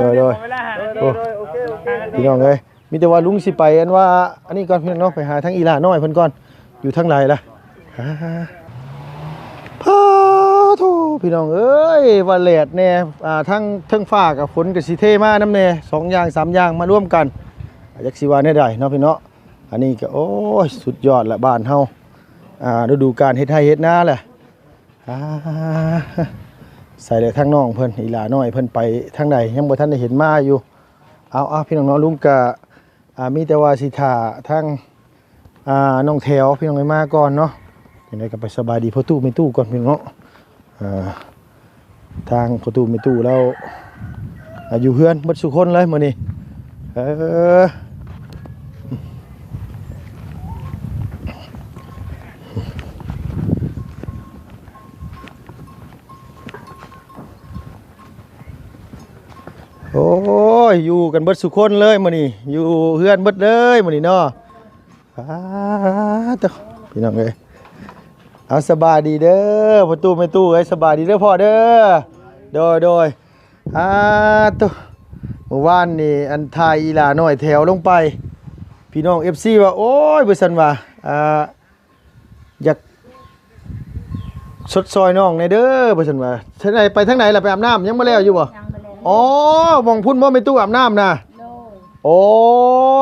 ໂດຍ ໂດຍ ໂອ້ ພີ່ນ້ອງເອີຍ ມີແຕ່ວ່າລຸງຊິໄປ ອັນວ່າ ອັນນີ້ກ່ອນ ພີ່ນ້ອງເນາະ ໄປຫາທາງອີ່ຫຼ້ານ້ອຍເພິ່ນກ່ອນ ຢູ່ທາງໃດລະ ອ່າ ພາໂທ ພີ່ນ້ອງເອີຍ ວ່າແດດແດ່ ອ່າ ທາງເທິງຟ້າກັບຝົນກໍຊິເທມານຳແດ່ ສອງຢ່າງສາມຢ່າງມາລວມກັນ ຈັກຊິວ່າແນວໃດເນາະພີ່ເນາະ. ອັນນີ້ກໍ ໂອ້ຍ ສຸດຍອດລະ ບ້ານເຮົາ ອ່າ ລະດູການເຮັດໄຮ່ເຮັດນາແຫຼະ ອ່າ ໃສ່ແລ້ວ ທາງນ້ອງເພິ່ນ ອີ່ຫຼ້ານ້ອຍເພິ່ນໄປທາງໃດ ຍັງບໍ່ທັນໄດ້ເຫັນມາຢູ່. ເອົາໆ ພີ່ນ້ອງເນາະ ລຸງກະ ອ່າ ມີແຕ່ວ່າຊິຖ້າທາງ ອ່າ ນ້ອງແຖວ ພີ່ນ້ອງເອີຍ ມາກ່ອນເນາະ. ຈັ່ງໃດກໍໄປສະບາຍດີພໍ່ຕູ້ແມ່ຕູ້ກ່ອນ ພີ່ນ້ອງເນາະ ອ່າ ທາງພໍ່ຕູ້ແມ່ຕູ້ແລ້ວ ອ່າ ຢູ່ເຮືອນເບິດສູ່ຄົນເລີຍມື້ນີ້ ເອີ. ໂອ້ຍ ຢູ່ກັນເບິດສູ່ຄົນເລີຍມື້ນີ້ ຢູ່ເຮືອນເບິດເລີຍມື້ນີ້ເນາະ. ອ້າ ໂທ້ ພີ່ນ້ອງເອີຍ ເອົາ ສະບາຍດີເດີ ພໍ່ຕູ້ແມ່ຕູ້ເອີຍ ສະບາຍດີເດີພໍ່ເດີ. ໂດຍ ໂດຍ ອ້າ ໂທ້ ມື້ວານນີ້ ອັນ ຖ່າຍອີ່ຫຼ້ານ້ອຍແຖວລົງໄປ ພີ່ນ້ອງເອັຟຊີວ່າ ໂອ້ຍ ວ່າຊັ້ນວ່າ ອ່າ ຢາກຊົດຊ່ອຍນ້ອງແດ່ເດີ ວ່າຊັ້ນວ່າ. ທາງໃດ ໄປທາງໃດລະ ໄປອາບນ້ຳ ຍັງບໍ່ແລ້ວຢູ່ບໍ່? ຍັງບໍ່ແລ້ວ. ອໍ ໝ່ອງພຸ້ນບໍ່ ແມ່ຕູ້ອາບນ້ຳນະ? ໂດຍ. ໂອ້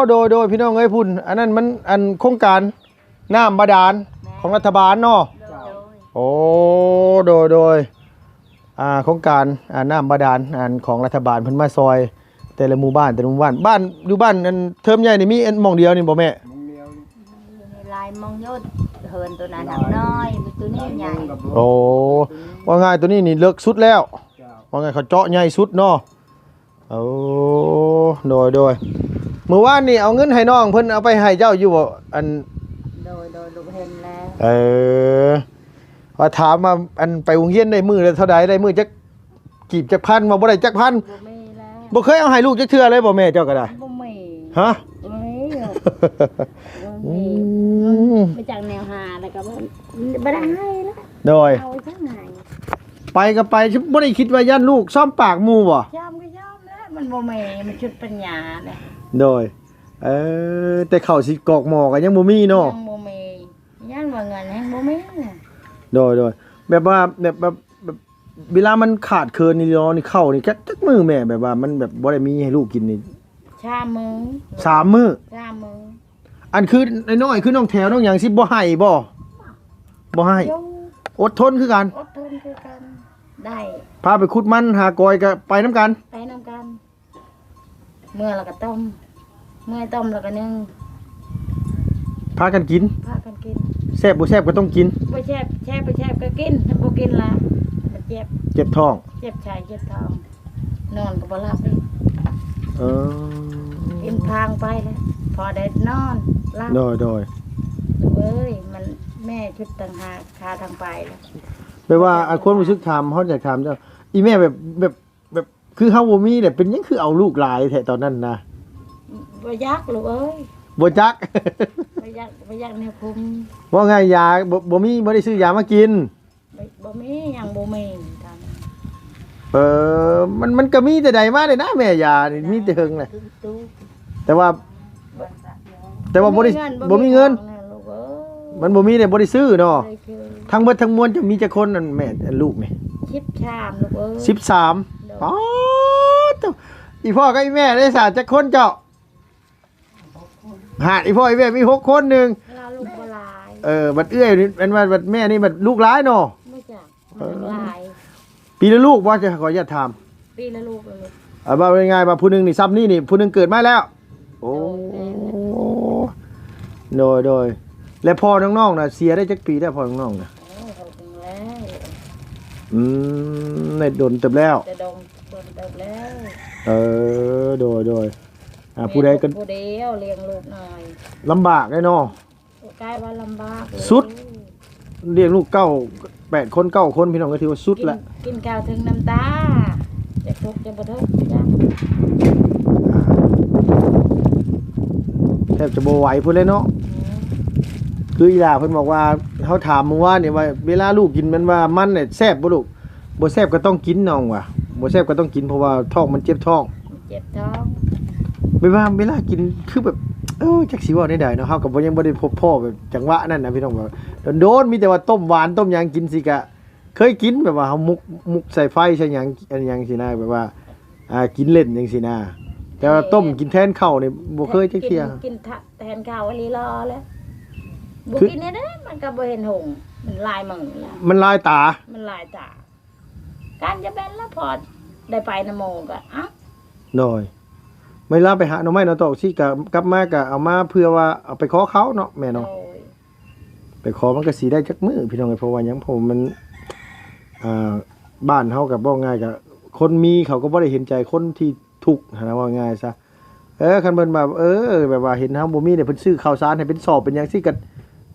ໂດຍ ໂດຍ ພີ່ນ້ອງເອີຍ ພຸ້ນ ອັນນັ້ນມັນ ອັນ ໂຄງການນ້ຳບາດານ ແມ່ນ ຂອງລັດຖະບານເນາະ? ໂດຍ. ໂອ້ ໂດຍ ໂດຍ ອ່າ ໂຄງການ ອ່າ ນ້ຳບາດານ ອັນ ຂອງລັດຖະບານເພິ່ນມາຊ່ອຍແຕ່ລະໝູ່ບ້ານ ແຕ່ລະໝູ່ບ້ານ. ບ້ານ ຢູ່ບ້ານ ອັນ ເທີມໃຫຍ່ນີ້ມີ ອັນ ໝ່ອງດຽວນີ້ບໍ່ແມ່? ໝ່ອງດຽວ ມີຫຼາຍໝ່ອງຢູ່ ເຮືອນໂຕນັ້ນຫາກນ້ອຍ ມີໂຕນີ້ໃຫຍ່. ໂອ້ ວ່າງ່າຍໂຕນີ້ນີ້ເລິກສຸດແລ້ວ ເຈົ້າ ວ່າງ່າຍເຂົາເຈາະໃຫຍ່ສຸດເນາະ. ໂອ້ ໂດຍ ໂດຍ ມື້ວານນີ້ເອົາເງິນໃຫ້ນ້ອງເພິ່ນ ເອົາໄປໃຫ້ເຈົ້າຢູ່ບໍ່? ອັນ ໂດຍ ໂດຍ ລູກເຫັນແລ້ວ. ເອີ ວ່າຖາມວ່າ ອັນ ໄປໂຮງຮຽນໄດ້ມື້ລະເທົ່າໃດ ໄດ້ມື້ຈັກ ກີບຈັກພັນ ວ່າບໍ່ໄດ້ຈັກພັນ. ບໍ່ມີແລ້ວ ບໍ່ເຄີຍເອົາໃຫ້ລູກຈັກເທື່ອເລີຍບໍ່ແມ່ເຈົ້າກໍໄດ້? ບໍ່ມີ. ຮະ? ບໍ່ມີ. ອືມ ມາຈາກແນວຫາ ແລ້ວກໍບໍ່ ບໍ່ໄດ້ໃຫ້ລະ ໂດຍ ເອົາໄວ້ທາງໃນ ໄປກໍໄປ ບໍ່ໄດ້ຄິດວ່າຢ້ານລູກຊອມປາກໝູ່ບໍ່? ຊອມກໍຊອມແຫຼະ ມັນບໍ່ແມ່ນ ມັນຈຸດປັນຍາແຫຼະ ໂດຍ ເອີ ແຕ່ເຂົ້າຊິກອກໝໍ້ກໍຍັງບໍ່ມີເນາະ ຍັງບໍ່ມີ ຢ້ານວ່າເງິນແຮງບໍ່ມີ ໂດຍ ໂດຍ ແບບວ່າ ແບບ ແບບ ແບບ ເວລາມັນຂາດເຂີນນີ້ເນາະ ນີ້ເຂົ້ານີ້ຈັກ ຈັກມື້ແມ່ ແບບວ່າມັນແບບບໍ່ໄດ້ມີໃຫ້ລູກກິນນີ້? ສາມມື້ ສາມມື້ ສາມມື້ ອັນຄືນ້ອຍໆ ຄືນ້ອງແຖວນ້ອງຫຍັງຊິບໍ່ໃຫ້ບໍ່? ບໍ່ໃຫ້ ຢູ່ ອົດທົນຄືກັນ ອົດທົນຄືກັນ ໄດ້ ພາໄປຂຸດມັນຫາກອຍກໍໄປນຳກັນ ໄປນຳກັນ ເມື່ອແລ້ວກໍຕົ້ມ ເມື່ອຕົ້ມແລ້ວກໍໜຶ້ງ ພາກັນກິນ ພາກັນກິນ ແຊບບໍ່ແຊບກໍຕ້ອງກິນ ບໍ່ແຊບ ແຊບບໍ່ແຊບກໍກິນ ບໍ່ກິນລະມັນເຈັບ ເຈັບທ້ອງ ເຈັບໄສ້ເຈັບທ້ອງ ນອນກໍບໍ່ຫຼັບອີກ ເອີ ກິນພາງໄປແລ້ວ ພໍໄດ້ນອນຫຼັບ ໂດຍ ໂດຍ ເອີຍ ມັນແມ່ຄິດຕ່າງຫາກ ຄາທາງໄປແລ້ວ ແບບວ່າ ອາ ຄວາມຮູ້ສຶກຖາມ ເຮົາຢາກຖາມເຈົ້າ ອີແມ່ແບບ ແບບ ແບບ ຄືເຮົາບໍ່ມີແຫຼະ ເປັນຫຍັງຄືເອົາລູກຫຼາຍແທ້ຕອນນັ້ນນະ? ບໍ່ຢາກລູກເອີຍ ບໍ່ຈັກ ບໍ່ຢາກ ບໍ່ຢາກແນວຄຸມ ເວົ້າງ່າຍ ຢາບໍ່ ບໍ່ມີ ບໍ່ໄດ້ຊື້ຢາມາກິນ ບໍ່ ບໍ່ມີ ຍັງບໍ່ມີຕອນນັ້ນ ເອີ ມັນ ມັນກໍມີແຕ່ໃດມາເດ້ນະແມ່ ຢານີ້ມີແຕ່ເຫິງແຫຼະ ແຕ່ວ່າ ແຕ່ວ່າບໍ່ໄດ້ ບໍ່ມີເງິນ ບໍ່ມີເງິນ ບໍ່ມີເງິນ ມັນບໍ່ມີເດ້ ບໍ່ໄດ້ຊື້ເນາະ ບໍ່ໄດ້ຊື້ ທັງເບິດທັງມວນຈະມີຈັກຄົນ ອັນແມ່ ອັນລູກນີ້? ສິບສາມລູກເອີຍ ສິບສາມ ໂດຍ ປາດໂທ້ ອີພໍ່ກັບອີແມ່ເດ້ສະ ຈັກຄົນເຈົ້າ? ຫາ ອີພໍ່ອີແມ່ມີຫົກຄົນໜຶ່ງ ລາວລູກບໍ່ຫຼາຍ ເອີ ບັດເອື້ອຍນີ້ ອັນວ່າບັດແມ່ນີ້ບັດລູກຫຼາຍເນາະ ບໍ່ຈັກ ເອີ ຫຼາຍ ປີລະລູກບໍ່? ຈະຂໍອະນຸຍາດຖາມ ປີລະລູກ ເອີ ເວົ້າງ່າຍໆວ່າຜູ້ໜຶ່ງນີ້ຊ່ຳນີ້ນີ້ ຜູ້ໜຶ່ງເກີດມາແລ້ວ ໂອ້ ໂດຍ ແມ່ນແຫຼະ ໂດຍ ໂດຍ ແລະພໍ່ນ້ອງໆນະ ເສຍໄດ້ຈັກປີແລ້ວພໍ່ນ້ອງໆນະ? ໂອ້ ເພິ່ນແລ້ວ ອືມ ໄດ້ດົນເຕີບແລ້ວ ແຕ່ດົນ ດົນເຕີບແລ້ວ ເອີ ໂດຍ ໂດຍ ອ່າ ຜູ້ໃດກໍຜູ້ດຽວ ລ້ຽງລູກນ້ອຍ ລຳບາກເດ້ເນາະ ກາຍວ່າລຳບາກເລີຍ ສຸດ ລ້ຽງລູກເກົ້າ ແປດຄົນ ເກົ້າຄົນ ພີ່ນ້ອງ ກໍຖືວ່າສຸດແຫຼະ ກິນ ກິນເຂົ້າເຖິງນ້ຳຕາ ຈະທຸກຈະບໍ່ທຸກຈັກ ອ່າ ແທບຈະບໍ່ໄຫວພຸ້ນແຫຼະເນາະ ອືມ ຄືອີຫຼ້າເພິ່ນບອກວ່າ ເຮົາຖາມມື້ວານນີ້ວ່າ ເວລາລູກກິນແມ່ນວ່າມັນນີ້ແຊບບໍ່ລູກ? ບໍ່ແຊບກໍຕ້ອງກິນ ນ້ອງວ່າ ບໍ່ແຊບກໍຕ້ອງກິນ ເພາະວ່າທ້ອງມັນເຈັບທ້ອງ ເຈັບທ້ອງ ແບບວ່າເວລາກິນຄືແບບ ເອີ ຈັກຊິເວົ້າແນວໃດເນາະ ເຮົາກໍບໍ່ ຍັງບໍ່ໄດ້ພົບພໍ້ແບບຈັງຫວະນັ້ນນະພີ່ນ້ອງ ແບບໂດນໆ ມີແຕ່ວ່າຕົ້ມຫວານຕົ້ມຫຍັງກິນຊີ້ກະເຄີຍກິນ ແບບວ່າເຮົາໝົກ ໝົກໃສ່ໄຟໃສ່ຫຍັງ ອັນຫຍັງຊີ້ນະ ແບບວ່າ ອ່າ ກິນເລ່ນຈັ່ງຊີ້ນະ ແຕ່ວ່າ ແມ່ນ ຕົ້ມກິນແທນເຂົ້ານີ້ບໍ່ເຄີຍຈັກເທື່ອ ກິນ ກິນແທນເຂົ້າອີ່ຫຼີລໍແລ້ວ ບໍ່ກິນແນວໃດມັນກໍບໍ່ເຫັນຫຸງ ມັນຫຼາຍມື້ແລ້ວ ມັນລາຍຕາ ມັນລາຍຕາ ການຈະແມ່ນລະ ພໍໄດ້ໄປນຳໝູ່ກໍ ເອົ້າ ໂດຍ ເວລາໄປຫາໜໍ່ໄມ້ໜໍ່ຕອກຊີ້ ກໍກັບມາກໍເອົາມາເພື່ອວ່າເອົາໄປຂໍເຂົາເນາະ ແມ່ເນາະ ໂດຍ ໄປຂໍມັນກໍຊິໄດ້ຈັກມື້ພີ່ນ້ອງເອີຍ ເພາະວ່າຫຍັງ ເພາະວ່າມັນ ອ່າ ບ້ານເຮົາກໍເວົ້າງ່າຍ ກໍຄົນມີເຂົາກໍບໍ່ໄດ້ເຫັນໃຈຄົນທີ່ທຸກຫັ້ນນະ ເວົ້າງ່າຍຊະ ເອີ ຄັນເພິ່ນວ່າ ເອີ ແບບວ່າເຫັນເຮົາບໍ່ມີນີ້ ເພິ່ນຊື້ເຂົ້າສານໃຫ້ເປັນສອບເປັນຫຍັງຊີ້ກໍ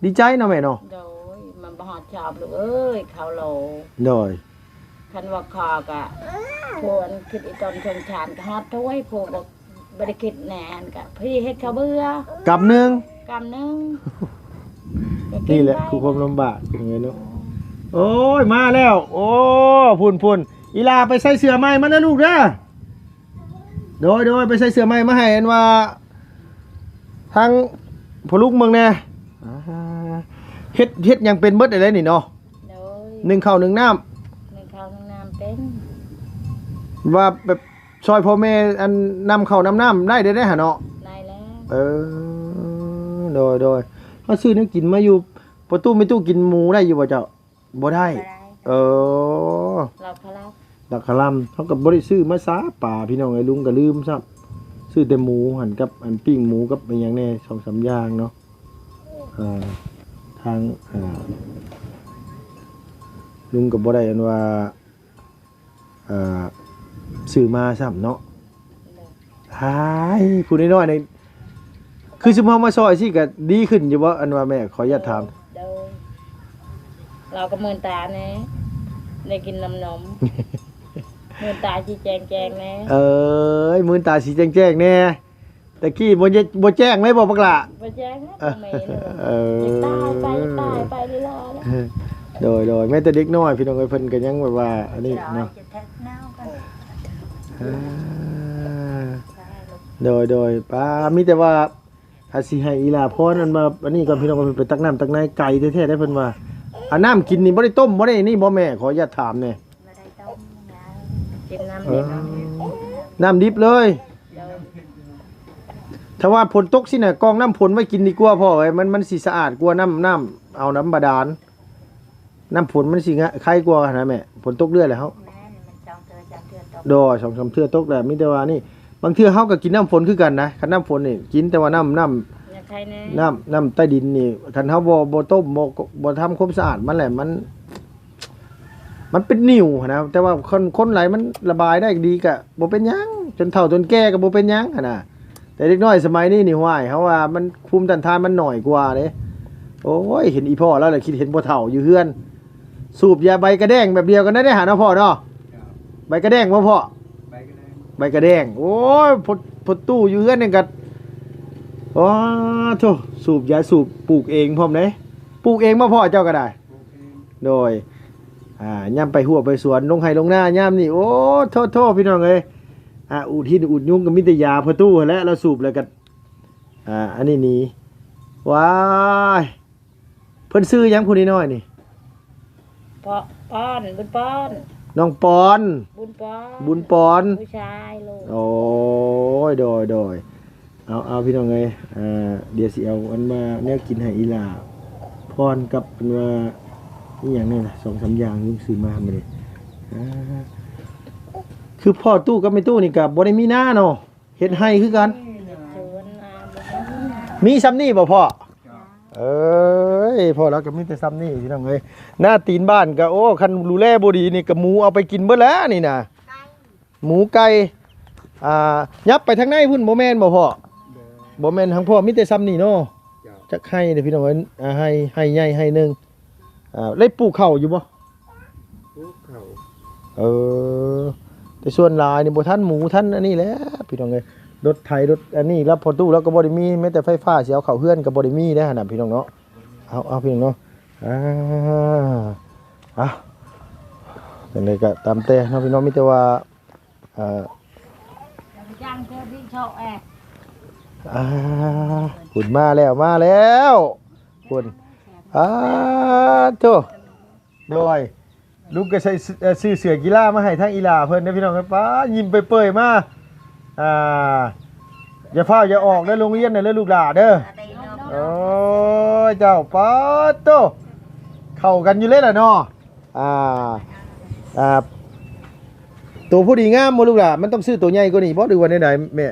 ດີໃຈເນາະແມ່ເນາະ ໂດຍ ມັນບໍ່ຮອດຊອບລູກເອີຍ ເຂົ້າໂລ ໂດຍ ຄັນວ່າຂໍກະ ຜູ້ອັນຄິດອີ່ຕົນສົງສານກະຮອດຖ້ວຍ ຜູ້ບໍ່ ບໍ່ໄດ້ຄິດແນວນັ້ນກະ ພີ່ເຮັດເຂົ້າເບືອ ກຳໜຶ່ງ ກຳໜຶ່ງ ນີ້ແຫຼະຄືຄວາມລຳບາກ ເປັນຫຍັງເນາະ ໂອ້ຍ ມາແລ້ວ ໂອ້ ພຸ້ນໆ ອີຫຼ້າໄປໃສ່ເສື້ອໃໝ່ມາເດີລູກເດີ ໂດຍ ໂດຍ ໄປໃສ່ເສື້ອໃໝ່ມາໃຫ້ ອັນວ່າ ທາງພໍ່ລຸງເບິ່ງແດ່ ອ່າ ເຮັດ ເຮັດຫຍັງເປັນເບິດແລ້ວນີ້ເນາະ ໂດຍ ໜຶ້ງເຂົ້າໜຶ້ງນ້ຳ ໜຶ້ງເຂົ້າໜຶ້ງນ້ຳເປັນ ວ່າແບບຊ່ອຍພໍ່ແມ່ ອັນ ນຳເຂົ້ານຳນ້ຳໄດ້ເດ້ຫາເນາະ ໄດ້ແລ້ວ ເອີ ໂດຍ ໂດຍ ເຮົາຊື້ແນວກິນມາຢູ່ ພໍ່ຕູ້ແມ່ຕູ້ກິນໝູໄດ້ຢູ່ບໍ່ເຈົ້າ? ບໍ່ໄດ້ ບໍ່ໄດ້ ເອີ ລາວຄະລຳ ລາວຄະລຳ ເຮົາກໍບໍ່ໄດ້ຊື້ມາຊາປາ ພີ່ນ້ອງເອີຍ ລຸງກໍລືມຊ້ຳ ຊື້ແຕ່ໝູຫັ້ນກັບອັນປີ້ງໝູກັບອີ່ຫຍັງແດ່ ສອງສາມຢ່າງເນາະ ເອີ ທາງ ເອີ ລຸງກໍບໍ່ໄດ້ອັນວ່າ ເອີ ຊື້ມາຊ້ຳເນາະ ໂດຍ ຫາຍ ຜູ້ນ້ອຍໆນີ້ ຄືຊຸມເຮົາມາຊ່ອຍຊີ້ກະດີຂຶ້ນຢູ່ບໍ່? ອັນວ່າແມ່ ຂໍອະນຸຍາດຖາມ ໂດຍ ລາວກໍມື່ນຕາແດ່ ໄດ້ກິນນ້ຳນົມ ມື່ນຕາຊິແຈ້ງໆແດ່ ເອີຍ ມື່ນຕາຊິແຈ້ງໆແດ່ ແຕ່ກີ້ບໍ່ແຈ້ງ ບໍ່ແຈ້ງເລີຍບໍ່ບັກຫຼ້າ? ບໍ່ແຈ້ງນະ ເອີ ແມ່ເນາະ ເອີ ຕາຍໄປ ຕາຍໄປເລີຍລະ. ໂດຍໆ ແມ່ນແຕ່ເດັກນ້ອຍພີ່ນ້ອງເອີຍ ເພິ່ນກໍຍັງແບບວ່າອັນນີ້ເນາະ. ເອີ ໂດຍໆ ປ້າ ມີແຕ່ວ່າ ຖ້າຊິໃຫ້ອີຫຼ້າພອນ ອັນວ່າອັນນີ້ກ່ອນ ພີ່ນ້ອງ ເພິ່ນໄປຕັກນ້ຳຕັກໃນໄກແທ້ໆ ໄດ໋ ເພິ່ນວ່າ. ອັນນ້ຳກິນນີ້ບໍ່ໄດ້ຕົ້ມບໍ່ໄດ້ນີ້ບໍ່ແມ່? ຂໍອະນຸຍາດຖາມແດ່. ບໍ່ໄດ້ຕົ້ມນະ ກິນນ້ຳ ເອີ ເປັນນ້ຳ ນ້ຳດິບເລີຍ. ໂດຍ ຖ້າວ່າຝົນຕົກຊີ້ນະ ກອງນ້ຳຝົນໄວ້ກິນດີກວ່າພໍ່ເອີຍ ມັນ ມັນຊິສະອາດກວ່ານ້ຳ ນ້ຳເອົານ້ຳບາດານ. ນ້ຳຝົນມັນຊິງະ ໄຄກວ່າຫັ້ນນະແມ່ ຝົນຕົກເລື້ອຍແລ້ວ. ແມ່ນ ມັນສອງເທື່ອສາມເທື່ອຕົກ ໂດຍ ສອງສາມເທື່ອຕົກແລ້ວ. ມີແຕ່ວ່ານີ້ ບາງເທື່ອເຮົາກໍກິນນ້ຳຝົນຄືກັນນະ ຄັນນ້ຳຝົນນີ້ກິນ ແຕ່ວ່ານ້ຳ ນ້ຳ ນ້ຳໃຕ້ດິນນີ້ ຄັນເຮົາບໍ່ ບໍ່ຕົ້ມ ບໍ່ ບໍ່ທຳຄວາມສະອາດມັນແຫຼະ ມັນ ມັນເປັນໜິ່ວຫັ້ນນະ. ແຕ່ວ່າຄົນ ຄົນຫຼາຍມັນລະບາຍໄດ້ດີກະບໍ່ເປັນຫຍັງ ຈົນເຖົ້າຈົນແກ່ກໍບໍ່ເປັນຫຍັງຫັ້ນນະ. ແຕ່ເດັກນ້ອຍສະໄໝນີ້ນີ້ ຫ້ວຍ ເຮົາວ່າມັນພູມຕ້ານທານມັນໜ້ອຍກວ່າເດ້. ໂອ້ຍ ເຫັນອີພໍ່ລາວລະຄິດເຫັນພໍ່ເຖົ້າຢູ່ເຮືອນ ສູບຢາໃບກະແດງແບບດຽວກັນໄດ້ເດ້ຫາເນາະພໍ່ເນາະ. ໃບກະແດງບໍ່ພໍ່? ໃບກະແດງ ໃບກະແດງ. ໂອ້ຍ ພໍ່ຕູ້ຢູ່ເຮືອນນີ້ກະ ໂອ້ໂທ້ ສູບຢາສູບ ປູກເອງພ້ອມເດ້. ປູກເອງບໍ່ພໍ່ເຈົ້າກໍໄດ້? ປູກເອງ ໂດຍ ອ່າ ຍາມໄປຮົ້ວໄປສວນ ລົງໄຮ່ລົງນາຍາມນີ້ ໂອ້ໂທ້ໆ ພີ່ນ້ອງເອີຍ ອ່າ ອູດຫີນອູດຍຸງກໍມີແຕ່ຢາພໍ່ຕູ້ຫັ້ນແຫຼະ ລາວສູບແລ້ວກໍ ອ່າ ອັນນີ້ໜີ. ວ້າຍ ເພິ່ນຊື່ຫຍັງຜູ້ນ້ອຍໆນີ້? ປອນ ບຸນປອນ ນ້ອງປອນ ບຸນປອນ ບຸນປອນ ຜູ້ຊາຍລູກ. ໂອ້ຍ ໂດຍໆ ເອົາ ເອົາ ພີ່ນ້ອງເອີຍ ເອີ ດຽວຊິເອົາອັນວ່າແນວກິນໃຫ້ອີຫຼ້າພອນກັບອັນວ່າອີຫຍັງນີ້ລະ ສອງສາມຢ່າງລຸງຊື້ມາມື້ນີ້. ອ່າ ຄືພໍ່ຕູ້ກັບແມ່ຕູ້ນີ້ກໍບໍ່ໄດ້ມີນາເນາະ ເຮັດໄຮ່ຄືກັນ. ມີຊ່ຳນີ້ບໍ່ພໍ່? ເອີຍ ພໍ່ລາວກໍມີແຕ່ຊ່ຳນີ້ພີ່ນ້ອງເອີຍ. ໜ້າຕີນບ້ານກໍ ໂອ້ ຄັນດູແລບໍ່ດີນີ້ກໍໝູເອົາໄປກິນເບິດແລ້ວນີ້ນະ ໝູໄກ່. ອ່າ ຫຍັບໄປທາງໃນພຸ້ນ ບໍ່ແມ່ນບໍ່ພໍ່? ບໍ່ແມ່ນ ທາງພໍ່ມີແຕ່ຊ່ຳນີ້ເນາະ. ເຈົ້າ ຈັກໄຮ່ເດ້ພີ່ນ້ອງເອີຍ ອ່າ ໄຮ່ ໄຮ່ໃຫຍ່ໄຮ່ໜຶ່ງ. ອ່າ ໄດ້ປູກເຂົ້າຢູ່ບໍ່? ປູກເຂົ້າ ເອີ ແຕ່ສ່ວນຫຼາຍນີ້ບໍ່ທັນໝູທັນອັນນີ້ແຫຼະພີ່ນ້ອງເອີຍ. ລົດໄຖລົດອັນນີ້ລະ ພໍ່ຕູ້ລາວກໍບໍ່ໄດ້ມີ ແມ້ແຕ່ໄຟຟ້າຊິເອົາເຂົ້າເຮືອນກໍບໍ່ໄດ້ມີເດ້ຫັ້ນນະ ພີ່ນ້ອງເນາະ. ເອົາ ເອົາ ພີ່ນ້ອງເນາະ ອ່າ ອ່ະ ຈັ່ງໃດກໍຕາມແຕ່ເນາະພີ່ນ້ອງ ມີແຕ່ວ່າ ອ່າ ອ່າ ພຸ້ນມາແລ້ວ ມາແລ້ວ ພຸ້ນ ອ່າ ໂທ້ ໂດຍ ລຸງກໍໃສ່ ເອີ ຊື້ເສື້ອກິລາມາໃຫ້ທາງອີຫຼ້າເພິ່ນເດ້ພີ່ນ້ອງ. ປ້າ ຍິ້ມເປີຍໆ ມາ ອ່າ ຢ່າຟ້າວຢ່າອອກເດີ ໂຮງຮຽນນະເດີລູກຫຼ້າເດີ. ໂອ້ຍ ເຈົ້າ ປາດໂທ້ ເຂົ້າກັນຢູ່ເລີຍລະເນາະ. ອ່າ ອ່າ ໂຕພໍດີງາມບໍ່ລູກຫຼ້າ? ມັນຕ້ອງຊື້ໂຕໃຫຍ່ກວ່ານີ້ບໍ່ ຫຼືວ່າແນວໃດແມ່?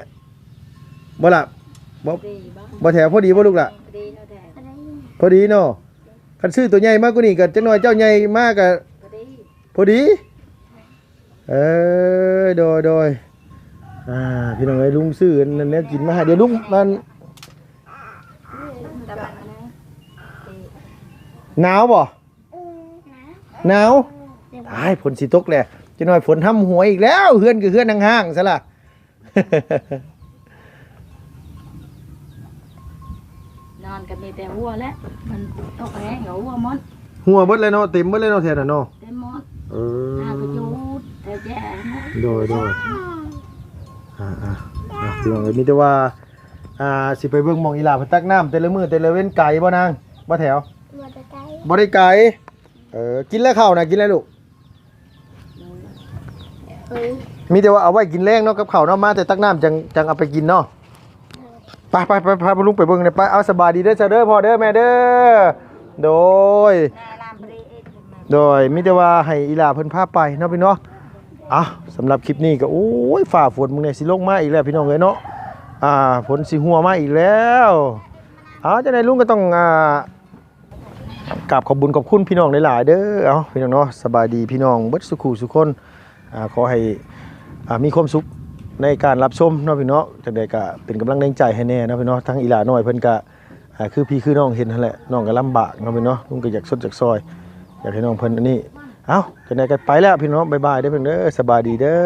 ບໍ່ລະ ບໍ່ ບໍ່ແຖວ ພໍດີບໍ່ລູກຫຼ້າ? ພໍດີເນາະ. ຄັນຊື້ໂຕໃຫຍ່ມາກວ່ານີ້ກໍຈັກໜ່ອຍເຈົ້າໃຫຍ່ມາກໍພໍດີ. ເອີ ໂດຍໆ ອ່າ ພີ່ນ້ອງເອີຍ ລຸງຊື້ອັນນັ້ນແນວກິນມາໃຫ້. ດຽວລຸງ ມັນ ໜາວບໍ່? ໜາວ ຕາຍ ຝົນຊິຕົກແລ້ວ ຈັກໜ່ອຍຝົນຫ້ຳຫົວອີກແລ້ວ. ເຮືອນກໍເຮືອນຮ້າງໆ ຊະລະ. ນອນກໍມີແຕ່ຫົວແຫຼະ ມັນຕົກແຮງກໍຫົວໝົດ ຫົວເບິດເລີຍເນາະ. ເຕັມເບິດເລີຍເນາະ ແຖວນັ້ນເນາະ. ເຕັມໝົດ ເອີ ຫາກະຈູດແຖວແຈ້ນະ. ໂດຍໆ ອ່າໆ ອ່າ ພີ່ນ້ອງເອີຍ ມີແຕ່ວ່າ ອ່າ ຊິໄປເບິ່ງໝ່ອງອີຫຼ້າເພິ່ນຕັກນ້ຳແຕ່ລະມື້ແຕ່ລະເວັນ. ໄກບໍ່ນາງ? ບໍ່ແຖວ ບໍ່ໄດ້ໄກ ບໍ່ໄດ້ໄກ. ເອີ ກິນແລ້ວເຂົ້ານະ ກິນແລ້ວລູກ? ເອີ ມີແຕ່ວ່າເອົາໄວ້ກິນແລງເນາະ ກັບເຂົ້າເນາະ. ມາແຕ່ຕັກນ້ຳ ຈັ່ງ ຈັ່ງເອົາໄປກິນເນາະ. ໄປ ໄປ ໄປ ພາລຸງໄປເບິ່ງແດ່ໄປ. ເອົາ ສະບາຍດີເດີ ຊາເດີ ພໍ່ເດີ ແມ່ເດີ. ໂດຍ ໂດຍ ມີແຕ່ວ່າໃຫ້ອີຫຼ້າເພິ່ນພາໄປເນາະພີ່ນ້ອງເນາະ. ເອົາ ສຳລັບຄລິບນີ້ກໍ ໂອ້ຍ ຟ້າຝົນມື້ນີ້ຊິລົງມາອີກແລ້ວ ພີ່ນ້ອງເອີຍເນາະ. ອ່າ ຝົນຊິຫົວມາອີກແລ້ວ. ເອົາ ຈັ່ງໃດລຸງກໍຕ້ອງ ອ່າ ກາບຂອບບຸນຂອບຄຸນພີ່ນ້ອງຫຼາຍໆເດີ. ເອົາ ພີ່ນ້ອງເນາະ ສະບາຍດີພີ່ນ້ອງເບິດສູ່ຄູ່ສູ່ຄົນ. ອ່າ ຂໍໃຫ້ ອ່າ ມີຄວາມສຸກໃນການຮັບຊົມເນາະພີ່ນ້ອງເນາະ. ຈັ່ງໃດກໍເປັນກຳລັງແຮງໃຈໃຫ້ແດ່ເນາະພີ່ນ້ອງເນາະ. ທາງອີຫຼ້ານ້ອຍເພິ່ນກໍ ອ່າ ຄືພີ່ຄືນ້ອງເຫັນຫັ້ນແຫຼະ ນ້ອງກໍລຳບາກເນາະພີ່ນ້ອງເນາະ. ລຸງກໍຢາກຊົດຢາກຊ່ອຍ ຢາກໃຫ້ນ້ອງເພິ່ນອັນນີ້. ເອົ້າ ຈັ່ງໃດກໍໄປແລ້ວພີ່ນ້ອງເນາະ. ບາຍບາຍເດີເພິ່ນເດີ ສະບາຍດີເດີ.